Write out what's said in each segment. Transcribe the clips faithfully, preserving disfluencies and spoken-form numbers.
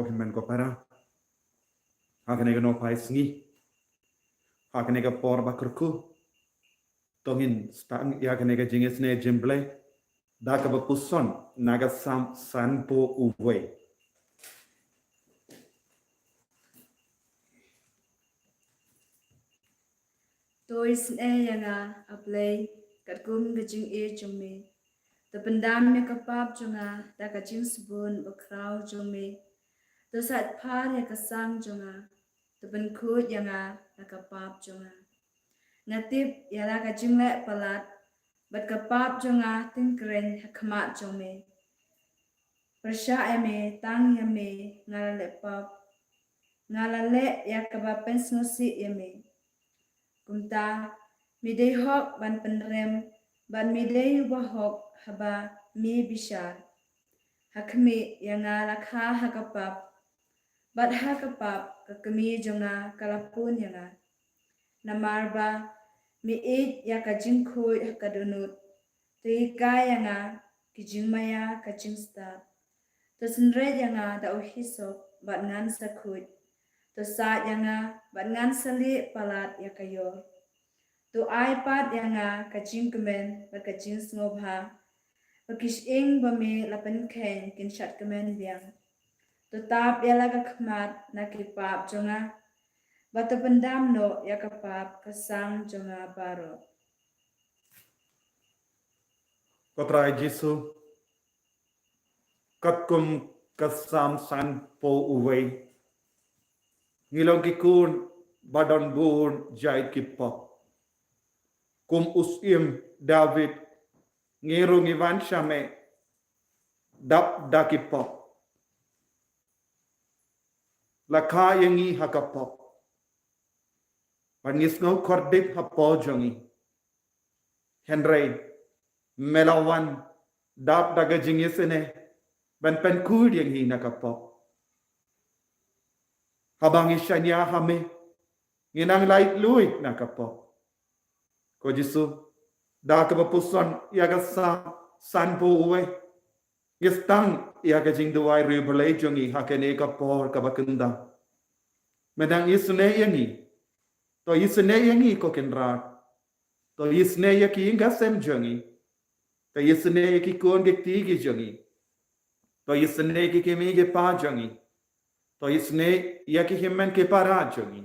hynmen ko para. Ha kane ka nohphai sngi, ha kane ka por ba kyrkhu, to ngin sdang ïa kane ka jingisynei jingblei da kaba puson na ka Salm sanphew u wei. To isynei ïa nga, A Blei, katkum ka jingïeit jong me. To pyndam ïa ka pap jong nga da ka jingsbun bakhraw jong me. To sait phar ïa ka sang jong nga. To pynkhuid ïa nga na ka pap jong nga. Nga tip ïa la ka jingleh palat, bad ka pap jong nga tyngkreiñ ha khmat jong me. Pyrshah ïa me, tang ïa me nga la leh pap. Nga la leh ïa kaba pynsngewsih ïa me. Kumta, me dei hok ban pynrem, bad me dei uba hok haba me bishar. Ha khmih, ïa nga la kha ha ka pap, bad ha ka pap ka kmie jong nga ka la pun ïa nga. Namar ba me ïeit ïa ka jingkhuid ha ka dohnud. To hikai ïa nga ki jingmaïa ka jingstad. To synreit ïa nga da u hisop bad ngan sa khuid. To sait ïa nga bad ngan sa lieh palat ïa ka ïor. To ai pat ïa nga ka jingkmen bad ka jingsngewbha. Ba ki shyieng ba me la pynkheiñ kin shad kmen biang. To tap ïa la ka khmat na ki pap jong nga. Bad to pyndam noh ïa ka pap ka sang jong nga baroh. Ko Trai Jisu, katkum ka Salm sanphew u wei, ngi long ki khun ba don bun jait ki pap. Kum u Syiem David, ngi ruh ngi wan sha me dap da ki pap. La kha ïa ngi ha ka pap. Bad ngi sngew kordit hapoh jong ngi. Hynrei me la wan dap da ka jingisynei ban pynkhuid ïa ngi na ka pap. Haba ngi shaniah ha me, ngi nang lait luid na ka pap. Ko Jisu, da kaba puson ïa ka Salm sanphew u wei, ngi sdang ïa ka jingduwai riewblei jong ngi ha kane ka por kaba kynda. Me dang isynei ïa ngi. To isynei ïa ngi ko Kynrad. To isynei ïa ki ïing ki sem jong ngi. To isynei ïa ki khun ki kti ki jong ngi. To isynei ïa ki kmie ki kpa jong ngi. To isynei ïa ki hynmen ki para jong ngi.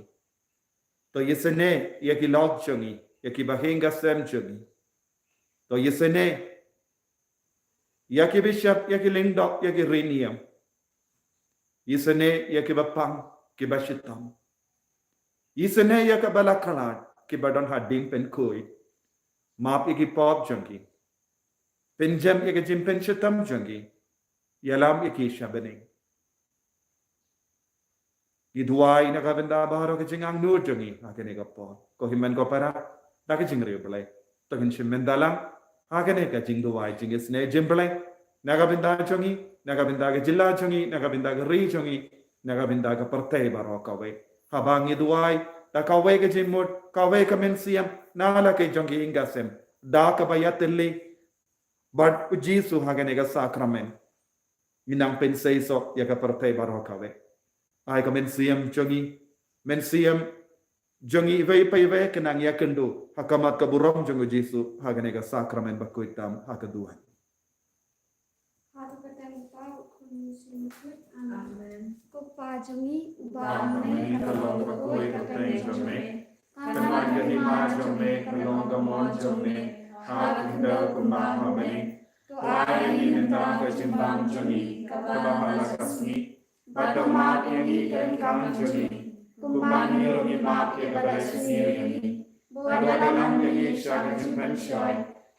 To isynei ïa ki lok jong ngi, ïa ki bahaïing ki sem jong ngi. To isynei ïa ki bishop, ïa ki lyngdoh, ïa ki riewniam. Isynei ïa kiba pang, kiba shitom. Isynei ïa kiba la khlad, kiba don hadien pynkhuid. Map ïa ki pap jong ki. Pynjem ïa ka jingpynshitom jong ki. Ïalam ïa ki sha bneng. Ngi duwai na ka bynta baroh ka jingangnud jong ngi ha kane ka por. Ko hynmen ko para, da ka jingriewblei, to ngin shim bynta lang ha kane ka jingduwai jingisynei jingblei. Na ka bynta jong ngi, na ka bynta ka jylla jong ngi, na ka bynta ka ri jong ngi, na ka bynta ka pyrthei baroh kawei. Haba ngi duwai da kawei ka jingmut, kawei ka mynsiem, na la ka jong ki ïing ki sem, da kaba ïatylli bad U Jisu ha kane ka sakramen, ngi nang pynseisoh ïa ka pyrthei baroh kawei. Ai ka mynsiem jong ngi, mynsiem jong ngi iwei pa iwei, ka nang ïakynduh ha khmat ka burom jong U Jisu ha kane ka sakramen bakhuid tam ha ka duwan. Ha ka kyrteng U Kpa, U Khun, U Mynsiem Bakhuid. Amen. Ko Kpa jong ngi uba ha bneng, ka long bakhuid ka kyrteng jong me. Kan wan ka hima jong me, kan long ka mon jong me ha ka khyndew kumba ha bneng. To ai ïa ngi mynta ka jingbam jong ngi kaba ha la ka sngi. Bad to map ïa ngi ka ryngkang jong ngi, kumba ngi ruh ngi map ïa kiba la sniew ïa ngi. Bad wat lam ïa ngi sha ka jingpynshoi,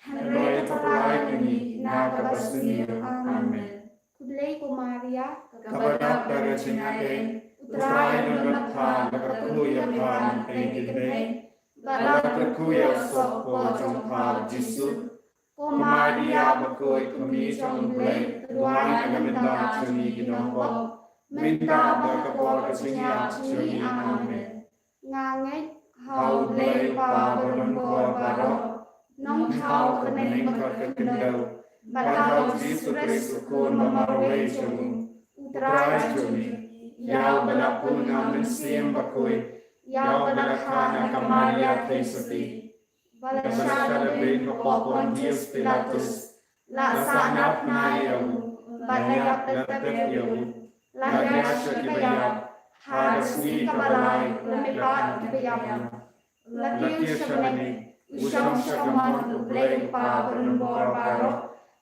hynrei to pynlait ïa ngi na kaba sniew. Amen. Khublei ko Maria, kaba dap da ka jingïadei, U Trai u don bad pha, la kyrkhu ïa pha na pdeng ki kynthei, bad la kyrkhu ïa u soh hapoh jong pha U Jisu. Ko Maria bakhuid, ko Kmie jong U Blei, duwai na ka bynta jong ngi ki nongpop, mynta bad ha ka por ka jingïap jong ngi. Amen. Nga ngeit ha U Blei U Kpa badonbor baroh, Nongthaw ka bneng bad ka khyndew, bad ha U Jisu Khrist U Khun ba marwei jong u, U Trai jong ngi. Ïa uba la bun na u Mynsiem Bakhuid, ïa uba la kha na ka Maria Theisotti, ba la shah na beiñ hapoh Pontius Pilatus, la sahnarphna ïa u, bad la ïap lyndet ïa u, la hiar sha kiba ïap, ha ka sngi kaba lai la mihpat kiba ïap, la kiew sha bneng, u shong sha ka mon U Blei U Kpa Banbor Baroh.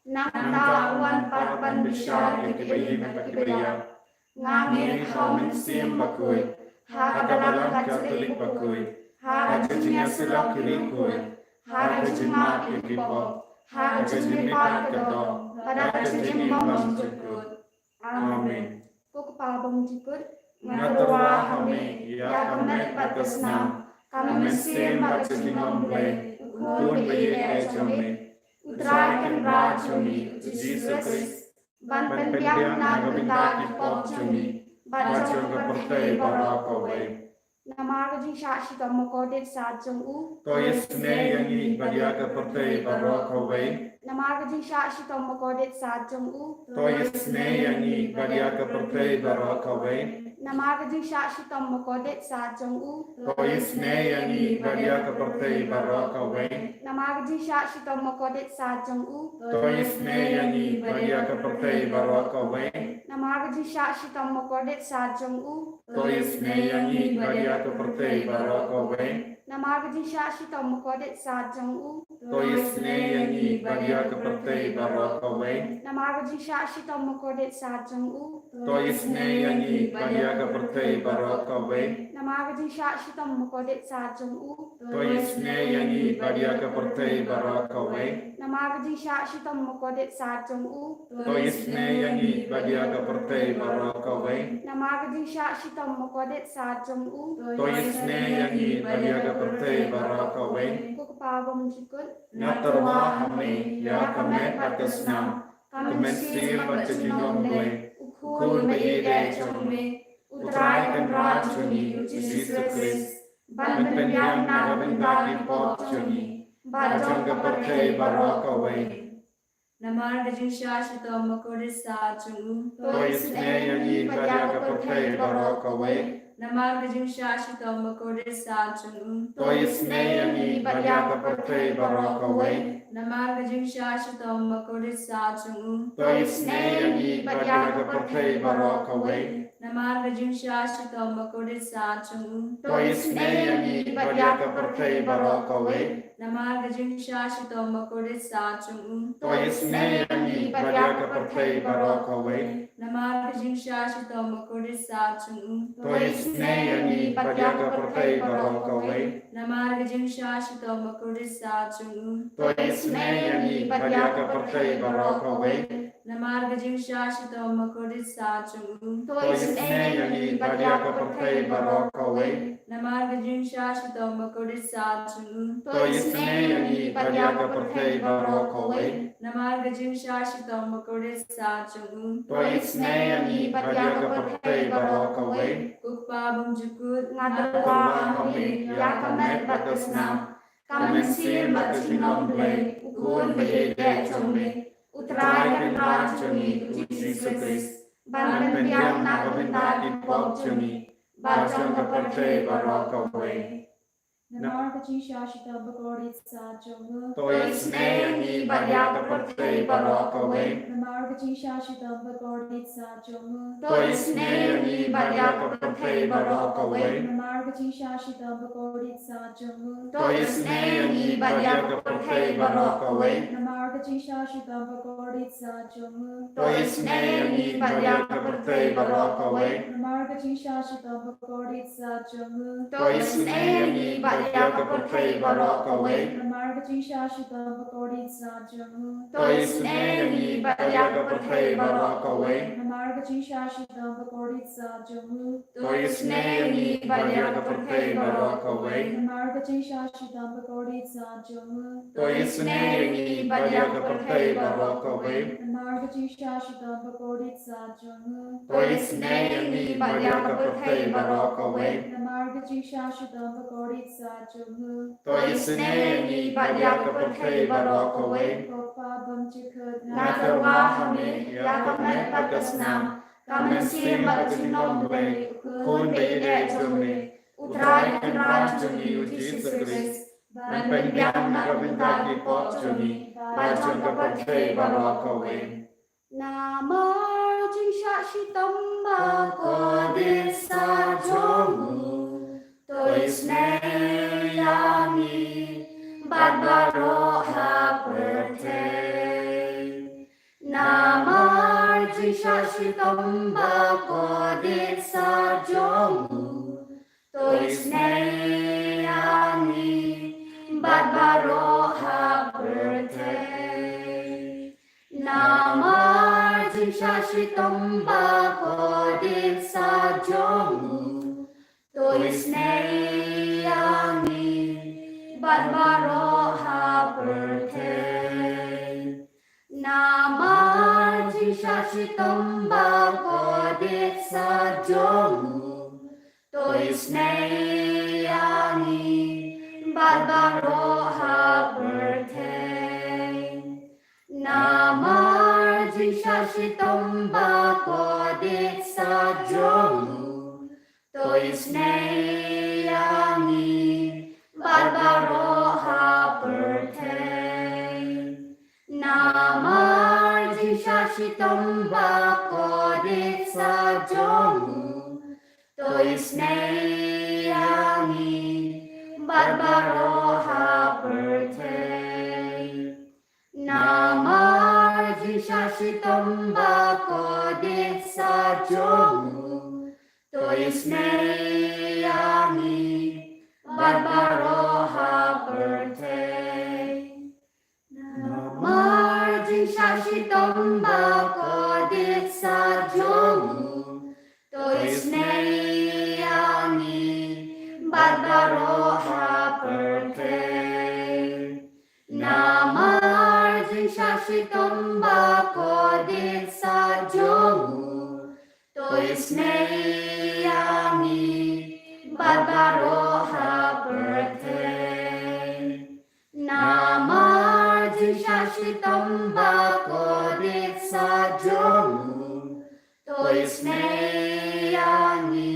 Nangta un wan pat ban bishar ïa kiba ïeit bad kiba ïap. Nga ngeit ha u Mynsiem Bakhuid, ha ka Balang Katholik bakhuid, ha ka jingïasyllok ki riewkhuid, ha ka jingmap ïa ki pop, ha ka jingmihpat ka doh, bad ha ka jingbymjukut. Amen. Ko Kpa bymjukut, nga tyrwa ha me ïa ka met bad ka snam, ka mynsiem bad ka jinglong Blei, u Khun ba ïeit eh jong me, U Trai Kynrad jong ngi, U Jisu Khrist, ban pynbiang na ka bynta ki pop jong ngi, bad jong ka pyrthei baroh kawei. Namar ka jingshah shitom bakordit sad jong u, to isynei ïa ngi bad ïa ka pyrthei baroh kawei. Namar ka jingshah shitom bakordit sad jong u, to isynei ïa ngi bad ïa ka pyrthei baroh kawei. Namar ka jingshah shitom bakordit sad jong u, to isynei ïa ngi bad ïa ka pyrthei baroh kawei. Namar ka jingshah shitom bakordit sad jong u, to isynei ïa ngi bad ïa ka pyrthei baroh kawei. Namar ka jingshah shitom bakordit sad jong u, to isynei ïa ngi bad ïa ka pyrthei baroh kawei. Namar ka jingshah shitom bakordit sad jong u, to isynei ïa ngi bad ïa ka pyrthei baroh kawei. Namar ka jingshah shitom bakordit sad jong u, to isynei ïa ngi bad ïa ka pyrthei baroh kawei. Namar ka jingshah shitom bakordit sad jong u, to isynei ïa ngi bad ïa ka pyrthei baroh kawei. Namar ka jingshah shitom bakordit sad jong u, to isynei ïa ngi bad ïa ka pyrthei baroh kawei. Namar ka jingshah shitom bakordit sad jong u, to isynei ïa ngi bad ïa ka pyrthei baroh kawei. Ko Kpa bymjukut, nga tyrwa ha me ïa ka met bad ka snam, ka mynsiem bad ka jinglong Blei, u Khun ba ïeit eh jong me, U Trai Kynrad jong ngi, U Jisu Khrist, ban pynbiang na ka bynta ki pop jong ngi, bad jong ka pyrthei baroh kawei. Namar ka jingshah shitom bakordit sad jong u, to isynei ïa ngi bad ïa ka pyrthei baroh kawei. Namar ka jingshah shitom bakordit sad jong u, to isynei ïa ngi bad ïa ka pyrthei baroh kawei. Namar ka jingshah shitom bakordit sad jong u, to isynei ïa ngi bad ïa ka pyrthei baroh kawei. Namar ka jingshah shitom bakordit sad jong u, to isynei ïa ngi bad ïa ka pyrthei baroh kawei. Namar ka jingshah shitom bakordit sad jong u, to isynei ïa ngi bad ïa ka pyrthei baroh kawei. Namar ka jingshah shitom bakordit sad jong u, to isynei ïa ngi bad ïa ka pyrthei baroh kawei. Namar ka jingshah shitom bakordit sad jong u, to isynei ïa ngi bad ïa ka pyrthei baroh kawei. Namar ka jingshah shitom bakordit sad jong u, to isynei ïa ngi bad ïa ka pyrthei baroh kawei. Namar ka jingshah shitom bakordit sad jong u, to isynei ïa ngi bad ïa ka pyrthei baroh kawei. Namar ka jingshah shitom bakordit sad jong u, to isynei ïa ngi bad ïa ka pyrthei baroh kawei. Ko Kpa bymjukut, nga tyrwa ha me ïa ka met bad ka snam, ka mynsiem bad ka jinglong Blei, u Khun ba ïeit eh jong me, U Trai Kynrad jong ngi, U Jisu Khrist, ban pynbiang na ka bynta ki pop jong ngi, bad jong ka pyrthei baroh kawei. Namar ka jingshah shitom bakordit sad jong u, to isynei ïa ngi bad ïa ka pyrthei baroh kawei. Namar ka jingshah shitom bakordit sad jong u, to isynei ïa ngi bad ïa ka pyrthei baroh kawei. Namar ka jingshah shitom bakordit sad jong u, to isynei ïa ngi bad ïa ka pyrthei baroh kawei. Namar ka jingshah shitom bakordit sad jong u, to isynei ïa ngi bad ïa ka pyrthei baroh kawei. Namar ka jingshah shitom bakordit sad jong u, to isynei ïa ngi bad ïa ka pyrthei baroh kawei. Namar ka jingshah shitom bakordit sad jong u, to isynei ïa ngi bad ïa ka pyrthei baroh kawei. Namar ka jingshah shitom bakordit sad jong u, to isynei ïa ngi bad ïa ka pyrthei baroh kawei. Namar ka jingshah shitom bakordit sad jong u, to isynei ïa ngi bad ïa ka pyrthei baroh kawei. Namar ka jingshah shitom bakordit sad jong u, to isynei ïa ngi bad ïa ka pyrthei baroh kawei. Namar ka jingshah shitom bakordit sad jong u, to isynei ïa ngi bad ïa ka pyrthei baroh kawei. Ko Kpa bymjukut, nga tyrwa ha me ïa ka met bad ka snam, Ka mynsiem bad ka jinglong Blei, u Khun ba ïeit eh jong me, U Trai Kynrad jong ngi U Jisu Khrist, ban pynbiang na ka bynta ki pop jong ngi bad jong ka pyrthei baroh kawei. Namar jingshah shitom ba kordit sa jong u, to isynei ïa ngi bad baroh ha pyrthei. Namar jingshah shitom ba kordit sa jong u, to isynei ïa ngi bad baroh ha pyrthei. Namar jingshah shitom ba kordit sa jong u, to isynei ïa ngi bad baroh ha pyrthei. Namar jingshah shitom ba kordit sa jong u, to isynei ïa ngi bad baroh ha pyrthei. Namar jingshah shitom ba kordit sa jong u, to isynei ïa ngi bad baroh ha pyrthei. Namar jingshah shitom ba kordit sa jong u, to isynei ïa ngi bad baroh ha pyrthei. Namar jingshah shitom ba kordit sa jong u, to isynei ïa ngi bad baroh ha pyrthei. Namar jingshah shitom ba kordit sa jong u, to isynei ïa ngi bad baroh ha pyrthei. Namar jingshah shitom ba kordit sa jong u, to isynei ïa ngi bad baroh ha pyrthei. Namar jingshah shitom ba kordit sa jong u, to isynei ïa ngi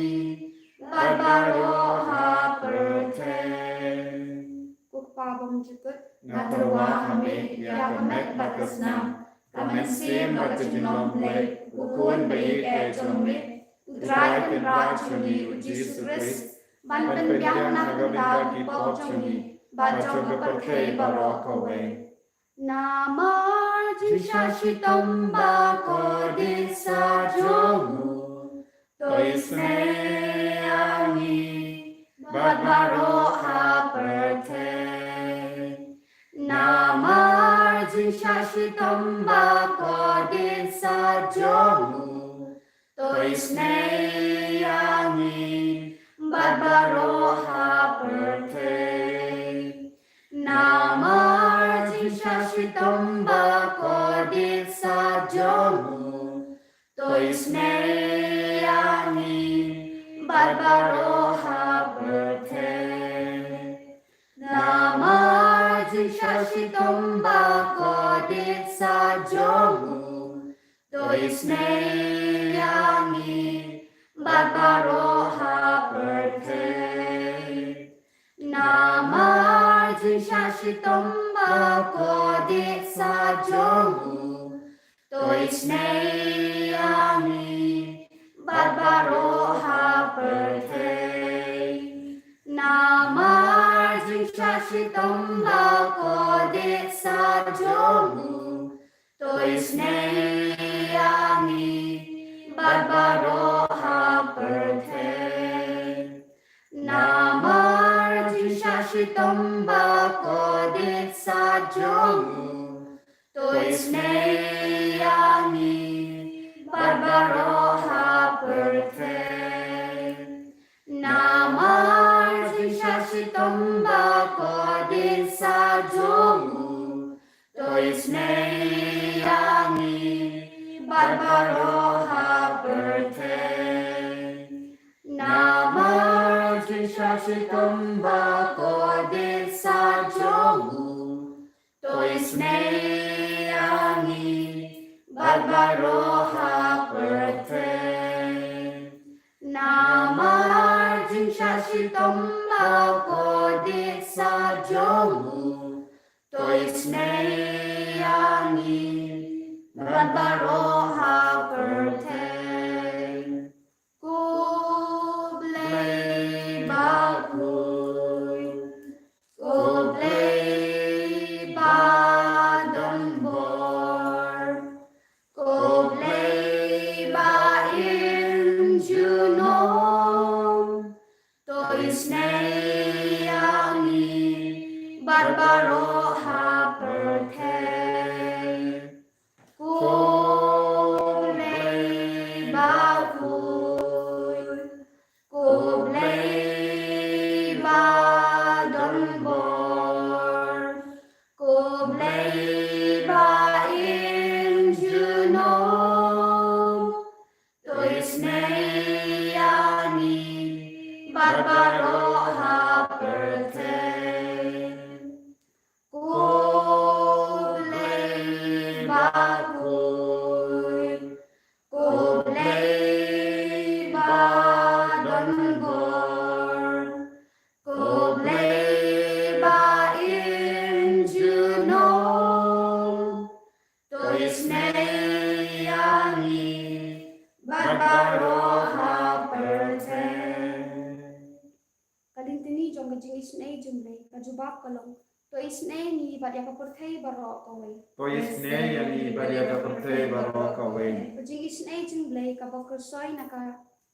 bad baroh ha pyrthei. Ko Kpa bymjukut, nga tyrwa ha me ïa ka met bad ka snam, ka mynsiem bad ka jinglong Blei, U Khun ba ïeit eh jong me, U Trai Kynrad jong ngi U Jisu Khrist, ban pynbiang na ka bynta ki pop jong ngi bad jong ka pyrthei baroh kawei. Namar jingshah shitom ba kordit sa jong u, to isynei ïa ngi bad baroh ha pyrthei. Namar jingshah shitom ba kordit sa jong u, to isynei ïa ngi bad baroh ha pyrthei. Namar jingshah shitom ba kordit sa jong u, to isynei ïa ngi bad baroh ha pyrthei. Namar jingshah shitom ba kordit sa jong u, to isynei ïa ngi bad baroh ha pyrthei. Namar jingshah shitom ba kordit sa jong u, to isynei ïa ngi bad baroh ha pyrthei. Namar jingshah shitom ba kordit sa jong u, to isynei ïa ngi bad baroh ha pyrthei. Namar jingshah shitom ba kordit sa jong u, to isynei ïa ngi bad baroh ha pyrthei. Namar jingshah shitom ba kordit sa jong u, to isynei ïa ngi bad baroh ha pyrthei. Namar jingshah shitom ba kordit sa jong u, to isynei ïa ngi bad baroh ha pyrthei. ïa ngi bad baroh ha pyrthei. Ko Blei bakhuid, ko Blei badonbor, ko Blei ba im junom, to isynei ïa ngi bad baroh ha pyrthei. Ko Blei bakhuid, ko Blei badonbor, ko Blei ba im junom, to isynei ïa ngi bad baroh ha pyrthei. Ko Blei bakhuid, ko Blei badonbor, ko Blei ba im junom, to isynei ïa ngi bad baroh ha pyrthei. Ka lynti jong ka jingisynei jong U Blei ka jubab ka long, to isynei ïa ngi bad ïa ka pyrthei baroh kawei. To isynei ïa ngi bad ïa ka pyrthei baroh kawei. Ka jingisynei jong U Blei kaba khuid na ka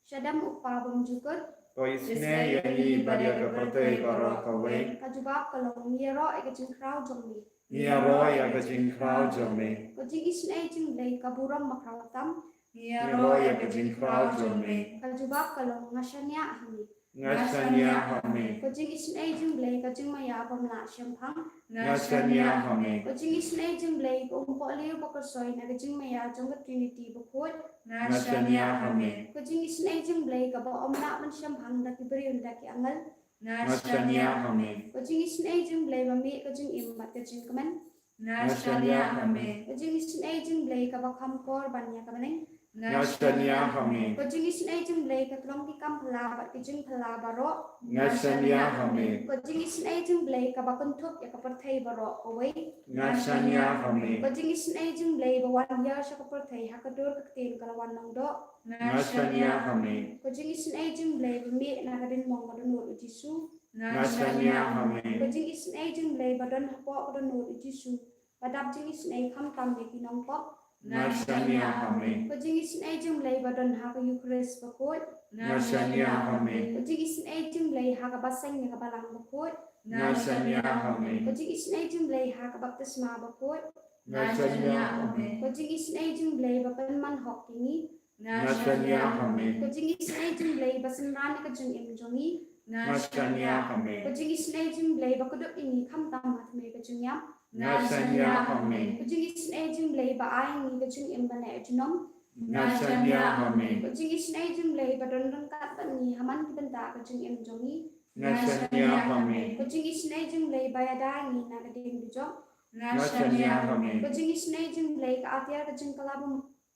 shadem u Kpa bymjukut. To isynei ïa ngi bad ïa ka pyrthei baroh kawei. Ka jubab ka long, ngi ïaroh ïa ka jingkhraw jong me. Ngi ïaroh ïa ka jingkhraw jong me. Ka jingisynei jong U Blei ka burom bakhraw tam. Ngi ïaroh ïa ka jingkhraw jong me. Ka jubab ka long, nga shaniah ha me. Nga shaniah ha me. Ka jingisynei jong U Blei ka jingmaïa bym lah shemphang. Nga shaniah ha me. Ka jingisynei jong U Blei ka umpohliew ba khuid na ka jingmaïa jong ka Trinity bakhuid. Nga shaniah ha me. Ka jingisynei jong U Blei kaba ym lah ban shemphang da ki briew da ki angel. Nga shaniah ha me. Ka jingisynei jong U Blei ba mih ka jingim bad ka jingkmen. Nga shaniah ha me. Ka jingisynei jong U Blei kaba kham kor ban ïa ka bneng. Nga shaniah ha me. Ka jingisynei jong U Blei ka tnat ki kam phylla bad ki jingphylla baroh. Nga shaniah ha me. Ka jingisynei jong U Blei kaba kynthup ïa ka pyrthei baroh kawei. Nga shaniah ha me. Ka jingisynei jong U Blei ba wan hiar sha ka pyrthei ha ka dur ka ktien ka la wan nongdoh. Nga shaniah ha me. Ka jingisynei jong U Blei ba mih na ka diengphna ka dohnud U Jisu. Nga shaniah ha me. Ka jingisynei jong U Blei ba don hapoh ka dohnud U Jisu, ba dap jingisynei khamtam ïa ki nongpop. Nga shaniah ha me. Ka jingisynei jong U Blei ba don ha ka Eukharist bakhuid. Nga shaniah ha me. Ka jingisynei jong U Blei ha kaba seng ïa ka balang bakhuid. Nga shaniah ha me. Ka jingisynei jong U Blei ha ka baptisma bakhuid. Nga shaniah ha me. Ka jingisynei jong U Blei ba pynman hok ïa ngi. Nga shaniah ha me. Ka jingisynei jong U Blei ba synran ïa ka jingim jong ngi. Nga shaniah ha me. Ka jingisynei jong U Blei ba kdup ïa ngi khamtam ha thymmei ka jingïap. Nga shaniah ha me. Ka jingisynei jong U Blei ba ai ïa ngi ka jingim ba neh junom. Nga shaniah ha me. Ka jingisynei jong U Blei ba don ryngkat bad ngi ha man ki bynta ka jingim jong ngi. Nga shaniah ha me. Ka jingisynei jong U Blei ba ïada ïa ngi na ka diengdujok. Nga shaniah ha me. Ka jingisynei jong U Blei ka atiar ka jingkylla bym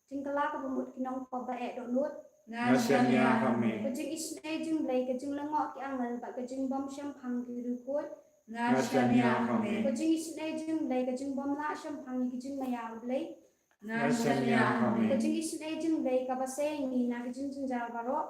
jingkylla kaba mut ki nongpop ba eh dohnud. Nga shaniah ha me. Ka jingisynei jong U Blei ka jinglyngngoh ki angel bad ka jingbym shemphang ki riewkhuid. Nga shaniah ha me. Ka jingisynei jong U Blei ka jingbym lah shemphang ïa ki jingmaïa U Blei. Nga shaniah ha me. Ka jingisynei jong U Blei kaba sei ïa ngi na ki jingjynjar baroh.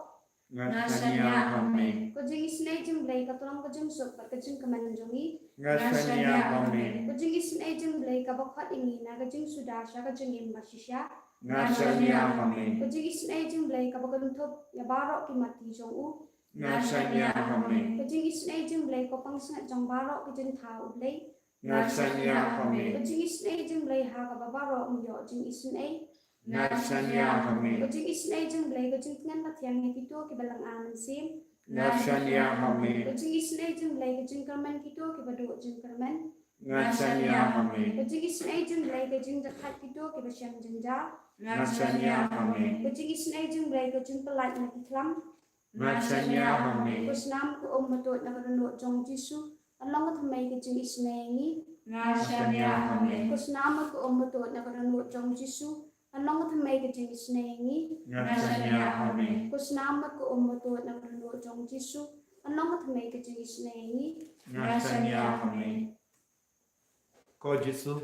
Nga shaniah ha me. Ka jingisynei jong U Blei ka tnat ka jingsuk bad ka jingkmen jong ngi. Nga shaniah ha me. Ka jingisynei jong U Blei kaba khot ïa ngi na ka jingsuda sha ka jingim bashisha. Nga shaniah ha me. Ka jingisynei jong U Blei kaba kynthup ïa baroh ki mati jong u. Nga shaniah ha me. Ka jingisynei jong U Blei ka pansngiat jong baroh ki jingthaw U Blei. Nga shaniah ha me. Ka jingisynei jong U Blei ha kaba baroh ngi ïoh jingisynei. Nga shaniah ha me. Ka jingisynei jong U Blei ka jingtngen ba thiang ïa kito kiba lynga mynsiem. Nga shaniah ha me. Ka jingisynei jong U Blei ka jingkyrmen kito kiba duh jingkyrmen. Nga shaniah ha me. Ka jingisynei jong U Blei ka jingjahthait kito kiba shem jynjar. Nga shaniah ha me. Ka jingisynei jong U Blei ka jingpyllait na ki khlam. Nga shaniah ha me. Ko snam ko um ba tuid na ka dohnud jong U Jisu, kan long ka thymmei ka jingisynei ïa ngi. Nga shaniah ha me. Ko snam ko um ba tuid na ka dohnud jong U Jisu, kan long ka thymmei ka jingisynei ïa ngi. Nga shaniah ha me. Ko snam ko um ba tuid na ka dohnud jong U Jisu, kan long ka thymmei ka jingisynei ïa ngi. Nga shaniah ha me. Ko Jisu,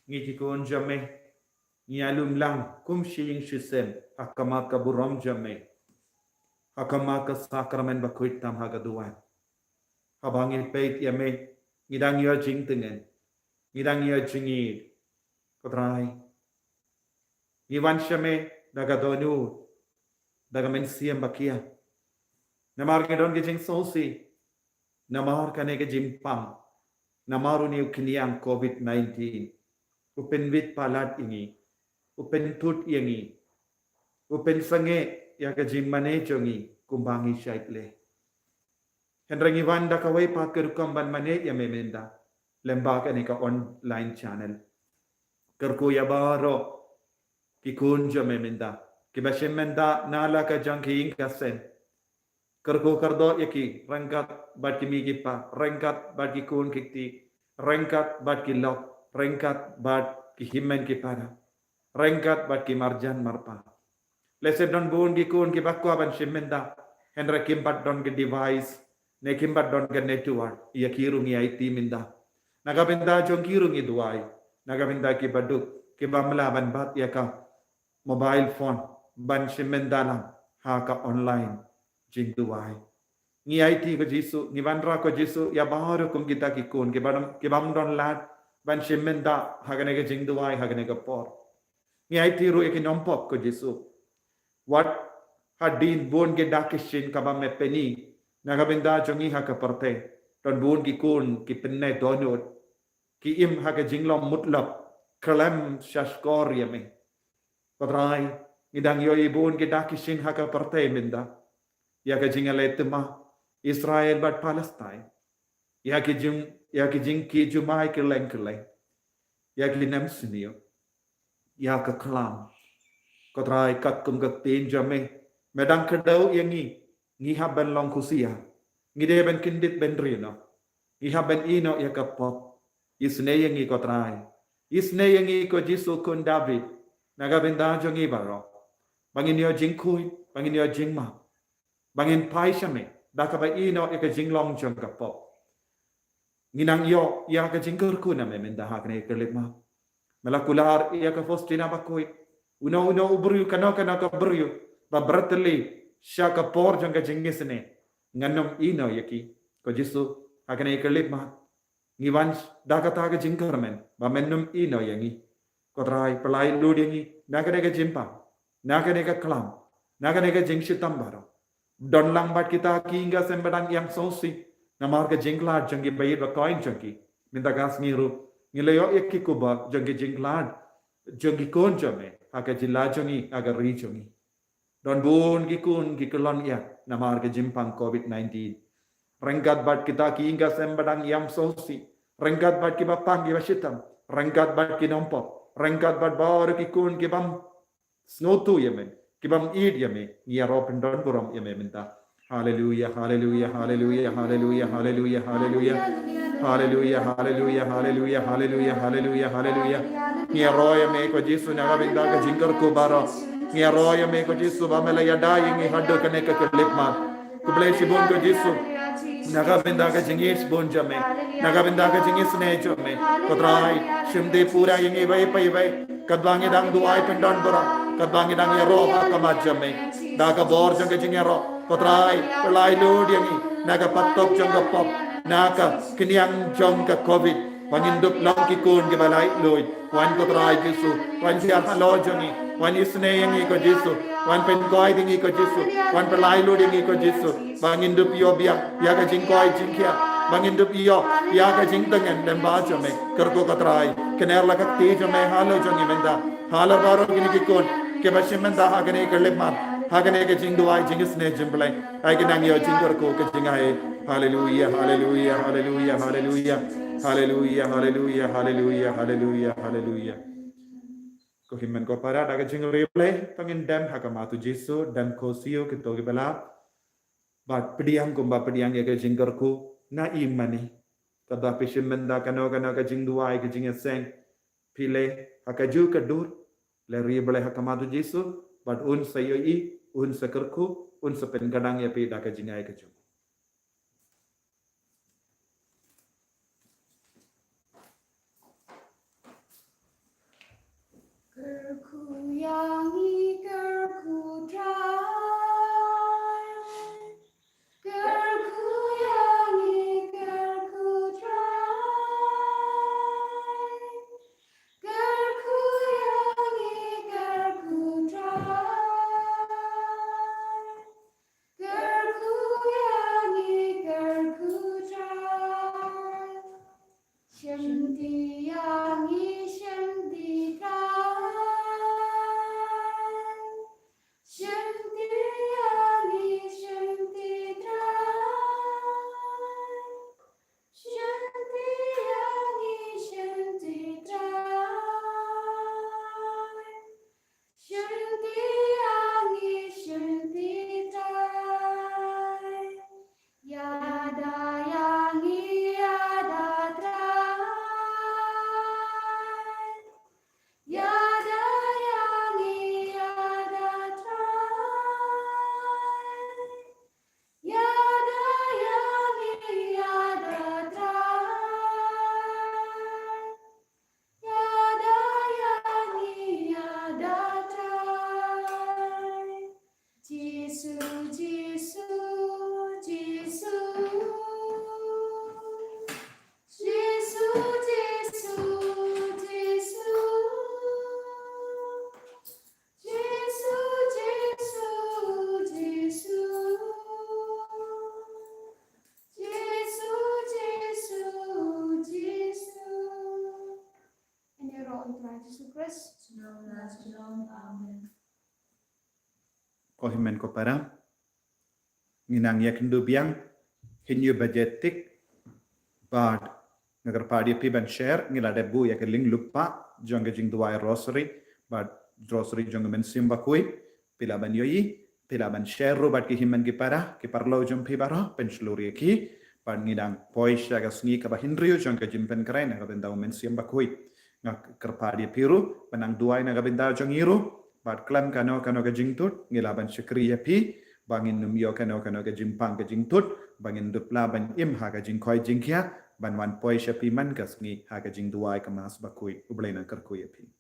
ngi ki khun jong me, ngi ïalum lang kum shi ïing shi sem ha khmat ka burom jong me, ha khmat ka sakramen bakhuid tam ha ka duwan. Haba ngi peit ïa me, ngi dang ïoh jingtngen, ngi dang ïoh jingïeit. Ko Trai, ngi wan sha me da ka dohnud, da ka mynsiem ba khia. Namar ngi don ka jingsngewsih namar kane ka jingpang, namar une u khñiang covid nineteen. U pynbit palat ïa ngi, u pynthut ïa ngi, u pynsangeh ïa ka jingmane jong ngi kumba ngi shait leh. Hynrei ngi wan da kawei pat ka rukom ban mane ïa me mynta lyngba kane ka online channel. Kyrkhu ïa baroh ki khun jong me mynta kiba shim bynta na la ka jong ki ïing ka sem. Kyrkhu kyrdoh ïa ki ryngkat bad ki mei ki pa, ryngkat bad ki khun ki kti, ryngkat bad ki lok, ryngkat bad ki hynmen ki para, ryngkat bad ki marjan marpa. Lehse don bun ki khun kiba kwah ban shim bynta, hynrei kim pat don ka device ne kim pat don ka network. Ïa ki ruh ngi aiti mynta. Na ka bynta jong ki ruh ngi duwai. Na ka bynta kiba duk, kiba ym lah ban bat ïa ka mobile phone ban shim bynta lang ha ka online jingduwai. Ngi aiti ko Jisu, ngi wanrah ko Jisu ïa baroh kum kita ki khun kiba don, kiba ym don lad ban shim bynta ha kane ka jingduwai ha kane ka por. Ngi aiti ruh ïa ki nongpop ko Jisu. Wat hadien bun ki dak ki shin kaba me pyni na ka bynta jong ngi ha ka pyrthei. Don bun ki khun ki pynne dohnud, ki im ha ka jinglong mutlop, khlem sha shkor ïa me. Ko Trai, ngi dang ïohi bun ki dak ki shin ha ka pyrthei mynta. Ïa ka jingïaleh thma Israel bad Palestine. Ïa ki jing, ïa ki jingkhih jumai kylleng kylleng. Ïa ki nemsniew, ïa ka khlam. Ko Trai, katkum ka ktien jong me, me dang kdew ïa ngi. Ngi hap ban long khusia. Ngi dei ban kyndit bynriew noh. Ngi hap ban ïehnoh ïa ka pop. Isynei ïa ngi ko Trai. Isynei ïa ngi ko Jisu khun David. Na ka bynta jong ngi baroh. Ba ngin ïoh jingkhuid, ba ngin ïoh jingmap. Ba ngin phai sha me da kaba ïehnoh ïa ka jinglong jong ka pop. Ngi nang ïoh ïa ka jingkyrkhu na me mynta ha kane ka khyllipmat. Me la kular ïa ka Faustina bakhuid. Uno uno u briew, kano kano ka briew ba bret tylli sha ka por jong ka jingisynei, ngan ym ïehnoh ïa ki. Ko Jisu, ha kane ka khyllipmat ngi wan da kata ka jingkyrmen ba men ym ïehnoh ïa ngi. Ko Trai, pyllait lut ïa ngi na kane ka jingpang, na kane ka khlam, na kane ka jingshitom baroh. Don lang bad kita ki ïing ki sem ba dang ïam sngewsih namar ka jingkhlad jong ki ba ïeit ba koit jong ki. Mynta ka sngi ruh ngi la ïoh ïa ki khubor jong ki jingkhlad jong ki khun jong me ha ka jylla jong ngi, ha ka ri jong ngi. Don bun ki khun ki kyllon ïa namar ka jingpang covid nineteen. Ryngkat bad kita ki ïing ki sem ba dang ïam sngewsih, ryngkat bad kiba pang kiba shitom, ryngkat bad ki nongpop, ryngkat bad baroh ki khun ki bym sngewthuh ïa me, ki bym ïeit ïa me, ngi ïaroh pyndon burom ïa me mynta. Haleluya, haleluya, haleluya, haleluya, haleluya, haleluya. Haleluya, haleluya, haleluya, haleluya, haleluya, haleluya. Ngi ïaroh ïa me ko Jisu na ka bynta ka jingkyrkhu baroh. Ngi ïaroh ïa me ko Jisu ba me la ïada ïa ngi haduh kane ka khyllipmat. Khublei shibun ko Jisu na ka bynta ka jingïeit shibun jong me, na ka bynta ka jingisynei jong me. Ko Trai, shim dei pura ïa ngi iwei pa iwei katba ngi dang duwai pyndon burom, katba ngi dang ïaroh ha khmat jong me. Da ka bor jong ka jingïaroh, ko Trai, pyllait lut ïa ngi na ka patok jong ka pop, na ka khñiang jong ka covid. Ba ngin dup long ki khun kiba laitluid. Wan ko Trai Jisu, wan shah halor jong ngi, wan isynei ïa ngi ko Jisu, wan pynkoit ïa ngi ko Jisu, wan pyllait lut ïa ngi ko Jisu. Ba ngin dup ïoh biang ïa ka jingkoit jingkhiah, ba ngin dup ïoh ïa ka jingtngen lyngba jong me. Kyrkhu ko Trai, kner la ka kti jong me halor jong ngi mynta, halor baroh kine ki khun kiba shim bynta ha kane ka khyllipmat, ha kane ka jingduwai jingisynei jong U Blei. Ai ki nang ïoh jingkyrkhu ka jingai. Haleluya, haleluya, haleluya, haleluya. Haleluya, haleluya, haleluya, haleluya, haleluya. Ko hynmen ko para, da ka jingriewblei to ngin dem ha khmat U Jisu, dem ko siew kito kiba lah. Bad pdiang kumba pdiang ïa ka jingkyrkhu na i mane. Katba phi shim bynta kano kano ka jingduwai ka jingïaseng, phi leh ha kajuh ka dur, leh riewblei ha khmat U Jisu, bad un sa ïohi, un sa kyrkhu, un sa pynkhdang ïa phi da ka jingai ka jong u. Kyrkhu ïa ngi, kyrkhu Trai. Kyrkhu ïa ngi, kyrkhu Trai. Kyrkhu ïa ngi, kyrkhu Trai. Kyrkhu ïa ngi, kyrkhu Trai. Shim ti ïa ngi, shim ti Trai. Shim ti ïa ngi, shim ti Trai. Shim ti ïa ngi, shim ti Trai. Shim ti ïa ngi, shim ti Trai. Ïada ïa ngi, ïada Trai. Ïada ïa ngi, ïada Trai. Ïada ïa ngi, ïada Trai. Ïada ïa ngi, ïada Trai. Jisu, Jisu, Jisu. Jisu, Jisu, Jisu. Jisu, Jisu, Jisu. Jisu, Jisu, Jisu. Ïaroh u Trai Jisu Khrist. Shalom, shalom. Amen. Ko hynmen ko para, ngi nang ïakynduh biang, hynñiew baje tik, bad nga kyrpad ïa phi ban share, ngi la dep buh ïa ka link lypa jong ka jingduwai Rosary, bad Rosary jong ka Mynsiem Bakhuid, phi lah ban ïohi, phi lah ban share ruh bad ki hynmen ki para, ki paralok jong phi baroh, pynshlur ïa ki, bad ngi dang poi sha ka sngi kaba hynriew jong ka jingpynkhreh na ka bynta u Mynsiem Bakhuid. Nga kyrpad ïa phi ruh ban nang duwai na ka bynta jong ngi ruh, bad khlem kano kano ka jingtud, ngi lah ban shakri ïa phi ba ngin ym ïoh kano kano ka jingpang ka jingtud, ba ngin dup lah ban im ha ka jingkoit jingkhiah, ban wan poi sha phi man ka sngi ha ka jingduwai ka Mass Bakhuid. U Blei un kyrkhu ïa phi.